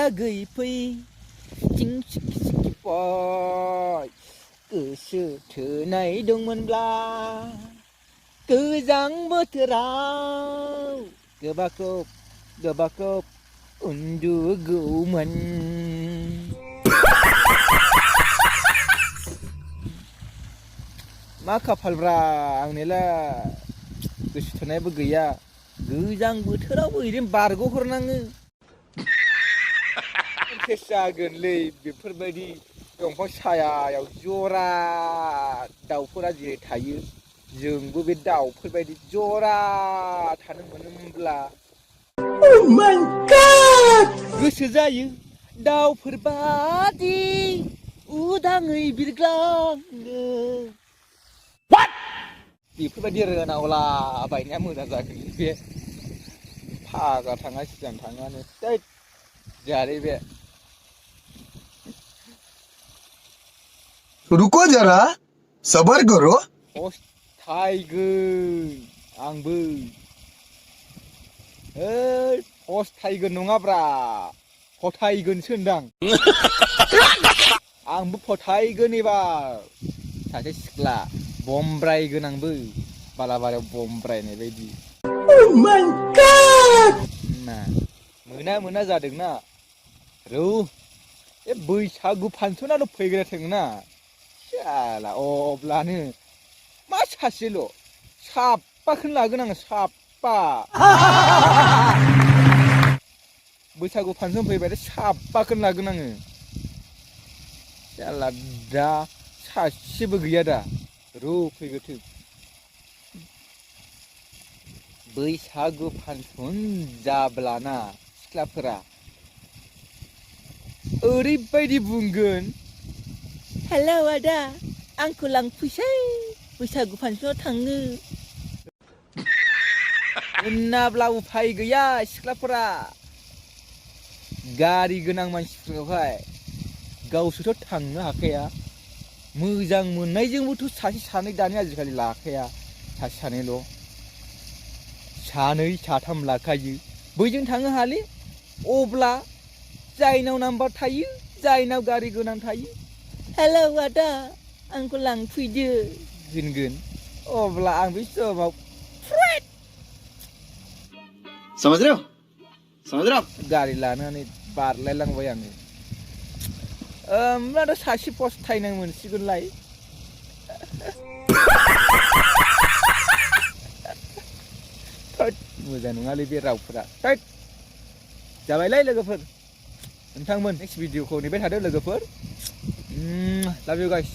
आगै फै चिं सिखि सिखि पय गोसो थोनाय दंमोनब्ला गोजां बोथोराव गोबाखब उन्दुगौमोन। मा खाफालब्रा आंनिला गोसो थोनायबो गैया गोजां बोथोरावबो ओरैनो बारग'हरनाङो। इन्टारेस्ट जागोनलै बेफोरबायदि दंफां सायायाव जरा दाउफोरा जेरै थायो जोंबो बे दाउफोरबायदि जरा थानो मोनोमोनब्ला Oh my God! गोसो जायो दाउफोरबादि उदाङै बिरग्लांनो। What? बेफोरबायदि रोनावलाबायनाया मोजां जागोन बे फाग्ला थाङा सिगां थाङानो थैद जायालै बे। रुको जरा सबर करो फस्थायगोन आंबो फस्थायगोन नङाब्रा फोथायगोनसो होनदां। आंबो फोथायगोन एबार सासे सिख्ला बमब्रायगोन आंबो बालाबारियाव बमब्रायनाय बायदि। Oh my God! मोना जादोंना रौ बे बैसागु फांसनाल' फैग्राथोंना साला अब्लानो मा सासेल' साबबाखौनो लागोन आङो साबबा। बैसागु फांसन फैबाथाय साबबाखौनो लागोन आङो साला दा सासेबो गैया दा रौ फैग्रोथों। बैसागु फांसन जाब्लाना सिख्लाफोरा ओरैबायदि बुंगोन हेलौ आदा आंखौ लांफैसै बैसागु फांसनाव थांनो होनाब्ला उफाय गैया सिख्लाफोरा गारि गोनां मानसिफोरखौहाय गावसोरथ' थांनो हाखाया मोजां मोननायजोंबोथ' सासे सानै दानि आजिखालि लाखाया सासे सानैल' सानै साथाम लाखायो बैजों थांनो हाले अब्ला जायनाव नाम्बार थायो जायनाव गारि गोनां थायो हेलौ आदा आंखौ लांफैदो होनगोन अब्ला आं बे समाव समझ रहे हो गारि लानानै बारलायलांबाय आङो ओमफ्राय सासे फस्थायनाय मोनसिगोनलाय। मोजां नङालै बे रावफोरा जाबायलै लोगोफोर नोंथांमोन नेक्स्ट भिडिअखौ नेबाय थादो लोगोफोर लाभ इउ गाइस।